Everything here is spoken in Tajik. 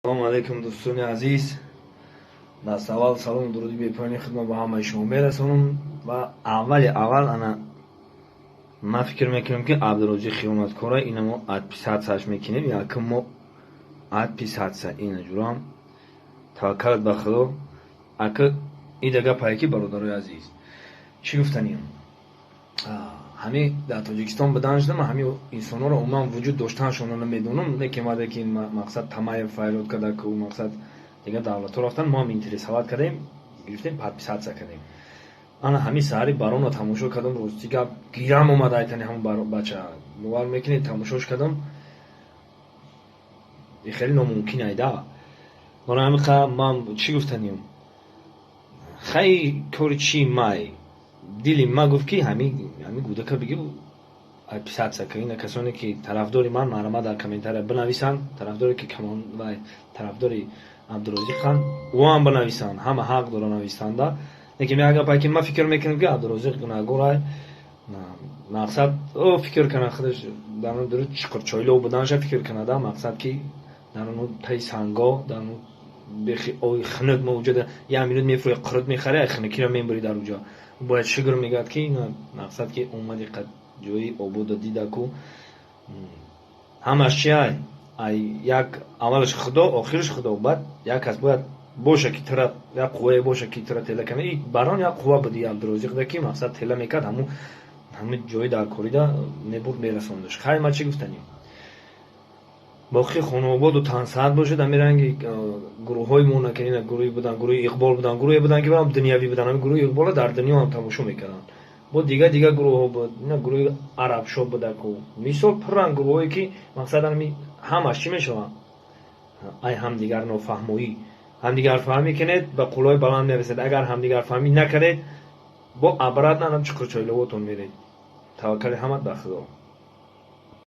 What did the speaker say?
Ассалому алайкум, дӯстони азиз. Даст аввал салому дуруди бепоёни худро ба ҳамаи шумо мерасонам ва аввали аввал ана ман фикр мекунам, ки Абдурозиқ хиёнаткора. Ина мо отписаться ш мекунем. Якум мо отписаться ина ҷурам. Таваккалат ба Худо. Ака, ида гапае ки, бародарои азиз, чӣ гуфтаниям? Ҳами дар Тоҷикистон будан шуда, ман ҳами инсонҳоро умуман вуҷуд доштанашонро намедонам. Лекин ваъде ки мақсад Тамаев файрод карда, ку мақсад дигар давлатҳо рафтан, мо ҳам интересовать кардем, гирифтем, подписаться кардем. Ана ҳами саҳари баронро тамошо кардам. Рости гап, гирам омад айтани ҳамон бача. Бовар мекунед, тамошош кардам, хеле номумкин айда. Барои ҳамин ман чӣ гуфтаниям? Хай, кори чи май дили ма гуфт, ки ҳами гудака бигир, отписаться кар. Ина касоне ки тарафдори ман, марҳамат, дар комментария бинависанд. Тарафдоре ки вай тарафдори Абдурозиқанд, ӯ ҳам бинависанд, ҳама ҳақ дора нависанда. Лекин як гапае ки ман фикр мекунам, ки Абдурозиқ гунаҳгорай. Мақсад, ӯ фикр кана, худаш дар дуруд чиқурчойлов буданша фикр канада. Мақсад, ки дар ону таи санго, дар бехи ои хунук, ма уҷода як минут мефурӯи, қурут мехари, хунукиро мебури дар уҷо. Бояд шукр мегӯяд, ки мақсад, ки омади ҷои обода дидаку. Ҳамаш чи ай як аввалаш Худо, охираш Худо, баъд як кас бояд боша, ки тира як қуввае боша, ки тира тела кана. И барон як қувва буди Абдурозиқда, ки мақсад тела мекард, ҳамун ҷои даркорида мебурд, мерасондаш. Хай, ма чӣ гуфтанем? Боқӣ хонаободу тансаат бошед. Ҳамин ранги гурӯҳҳои мо ки ина гурӯҳи будан, гурӯҳи Иқбол будан, гурӯҳе будан, ки дунявӣ будан. Ҳамин гурӯҳи Иқбола дар дунё ҳам тамошо мекарданд. Бо дигар дигар гурӯҳҳо буд, ина гурӯҳи Арабшо будаку, мисол, пурран гурӯҳҳое, ки мақсад ҳами ҳамаш чӣ мешаванд? Ай ҳамдигар нофаҳмоӣ. Ҳамдигарфаҳмӣ кунед, ба қуллаҳои баланд мерасед. Агар ҳамдигарфаҳмӣ накардед, бо обратно ҳам чуқурчойловотон меред. Таваккали ҳамат ба Худо.